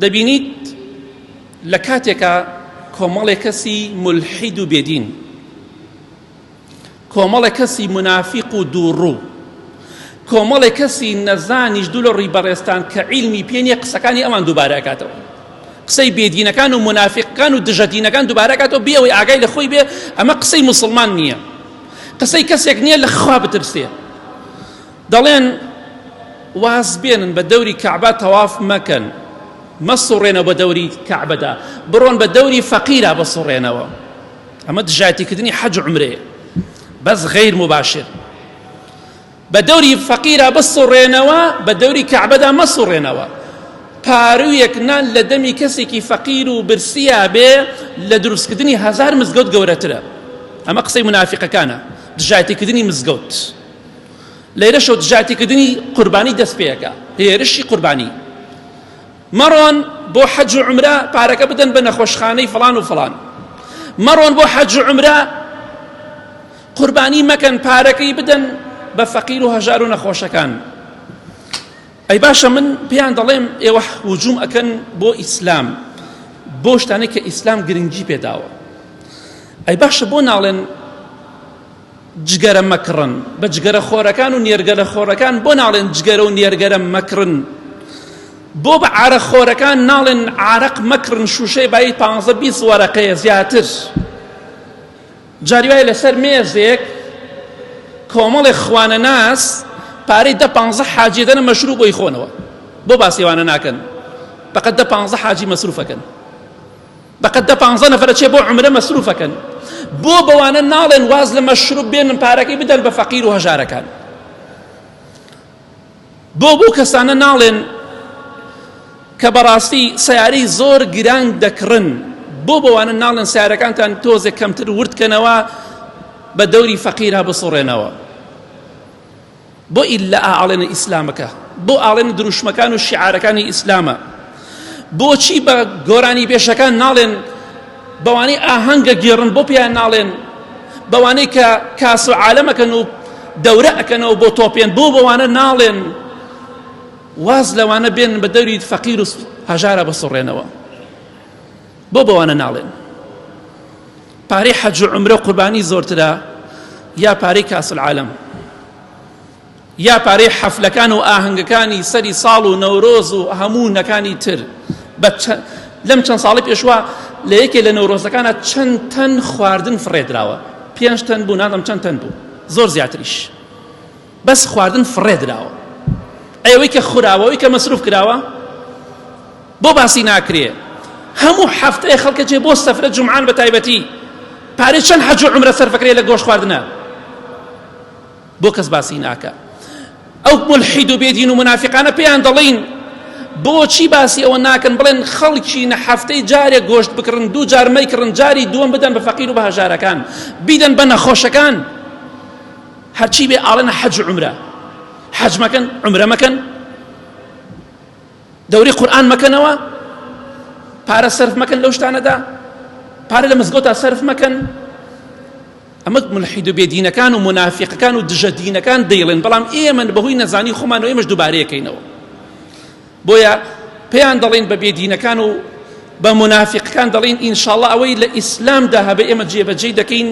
دەبینیت لە کاتێکا کۆمەڵێ کەسی مولحید و بێدین، کۆمەڵێ کەسی مونافیق و دووڕوو، کۆمەڵێ کەسی نەزانیش دوو لە ڕووی بەڕێزتان کە عیلمی پێ نییە قسەکانی ئەوان دووبارە ئەکاتەوە، قسەی بێدینەکان و مونافیقەکان و دژە دینەکان دووبارە ئەکاتەوە بێ ئەوەی ئاگای لە خۆی بێ. ئەمە قسەی موسڵمان نییە، قسەی کەسێک نییە لە خوا بترسێ. دەڵێن واز بێنن بە دەوری کەعبە تەواف مەکەن، مەسوڕێنەوە بە دەوری کەعبەدا، بڕۆن بە دەوری فەقیرا بسوڕێنەوە. ئەمە دژایەتیکردنی حەج و عومرەیە بەس غەیر مباشر. بە دەوری فەقیرا بسوڕێنەوە، بە دەوری کەعبەدا مەسوڕێنەوە. پارویەک نان لە دەمی کەسێکی فەقیر و برسیا بێ لە دروستکردنی هەزار مزگەوت گەورەترە. ئەمە قسەی منافقەکانە، دژایەتیکردنی مزگەوت. لێرەشەوە دژایەتیکردنی قوربانی دەست پێەکە، هێرشی قوربانی. مەڕۆن بۆ حەج و عومرە پارەکە بدەن بە نەخۆشخانەی فڵان و فڵان، مەڕۆن بۆ حەج و عومرە قوربانی مەکەن، پارەکەی بدەن بە فەقیر و هەژار و نەخۆشەکان. ئەی باشە من پێیان دەڵێم ئێوە هجوم ئەکەن بۆ ئیسلام، بۆ شتانێک کە ئیسلام گرنگی پێداوە، ئەی باشە بۆ ناڵێن جگەرە مەکڕن؟ بە جگەرە خۆرەکان و نێرگەلە خۆرەکان بۆ ناڵێن جگەرە و نێرگەرە مەکڕن؟ بۆ بە عارەق خۆرەکان ناڵێن عارەق مەکڕن شوشەی بایی پانزە 20 وەرەقەیە زیاتر؟ جاری وایە لەسەر مێزێک کۆمەڵێک خوانەناس پارەی دە پانزە حاجی دەنە مەشروب بۆی خۆنەوە، بۆ باسی ئەوانە ناکەن؟ بەقەد دە پانزە حاجی مەسروفەکەن، بەقەد دە پانزە نەفەرە چێ بۆ عومرە مەسروفەکەن، بۆ بەوانە ناڵێن واز لە مەشروب بێنن پارەکەی بدەن بە فەقیر و هەژارەکان؟ بۆ بۆ کەسانە ناڵێن کە بەڕاستی سیارەی زۆر گران دەکڕن، بۆ بەوانە ناڵێن سیارەکانتان تۆزێک کەمتر وردکەنەوە بە دەوری فەقیرا بسوڕێنەوە؟ بۆ ئیلا ئاڵێنە ئیسلامەکە، بۆ ئاڵێنە دروشمەکان و شیعارەکانی ئیسلامە؟ بۆچی بە گۆرانی بێژەکان ناڵێن، بەوانەی ئاهەنگە گێڕن بۆ پێیان ناڵێن، بەوانەی کە کاس و عالەمەکەن و دەورە ئەکەنەوە بۆ تۆپێن بۆ بەوانە ناڵێن واز لەوانە بێن بە دەوری فەقیر و هەژارە بسوڕێنەوە؟ بۆ بەوانە ناڵێن پارەی حەج و عومرە و قوربانی زۆرترە یا پارەی کاس العالم یا پارەی حەفلەکان و ئاهەنگەکانی سەری ساڵ و نەورۆز و هەموو نەکانی تر؟ لەم چەند ساڵی پێشوە لە یەکێ لە نەورۆزەکانە چەند تەن خواردن فڕێدراوە، پێنج تەن بوو نازم چەند تەن بوو، زۆر زیاتریش بەس خواردن فڕێدراوە. ئەوەی کە خوراوە، ئەوەی کە مەسروف کراوە بۆ باسی ناکرێ؟ هەموو هەفتەیە خەڵکە جێ بۆ سەفرە جومعان بە تایبەتی پارەی چەند حەج و عومرە سەرفەکرێ لە گۆشت خواردنە، بۆ کەس باسی ناکە؟ ئەو ملحید و بێدین و منافقانە پێیان دەڵین بۆچی باسی ئەوە ناکەن بڵێن خەڵکی نە هەفتەی جارێک گۆشت بکڕن، دوو جار مەیکڕن، جاری دووەم بدەن بە فەقیر و بە هەژارەکان، بیدەن بە نەخۆشەکان. هەرچی بێ ئاڵێنە حەج و عومرە، حەج مەکەن، عومرە مەکەن، دەوری قورئان مەکەنەوە، پارە سەرف مەکەن لەو شتانەدا، پارە لە مزگەوتا سەرف مەکەن. ئەمە ملحید و بێدینەکان و منافقەکان و دژە دینەکان دەیڵێن، بەڵام ئێمە بەهۆی نەزانی خۆمان و ئێمەش دووبارەیەکەینەوە. بۆیە پێیان دەڵێن بە بێدینەکان و بە منافقەکان دەڵێن ئینشاءڵڵا ئەوەی لە ئیسلامدا هەبێ ئێمە جێبەجێی دەکەین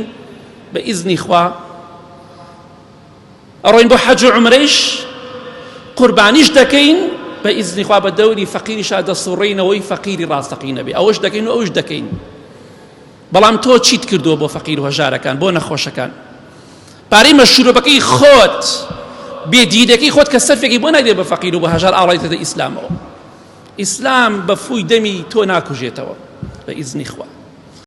بە ئیزنی خوا. ئەڕۆین بۆ حەج و عومرەیش قوربانیش دەکەین بە ئیزنی خوا، بە دەوری فەقیریشا دەسوڕێینەوەی فەقیری ڕاستەقینە بێ، ئەوەش دەکەین و ئەوش دەکەین. بەڵام تۆ چیت کردووە بۆ فەقیر و هەژارەکان، بۆ نەخۆشەکان؟ پارەی مەشروبەکەی خۆت، بێدینەکەی خۆت کە سەرفێکی بۆ نادێ بە فەقیر و بە هەژار ئاڵایتەتە ئیسلامەوە. ئیسلام بە فووی دەمی تۆ ناکوژێتەوە بە ئیزنی خوا.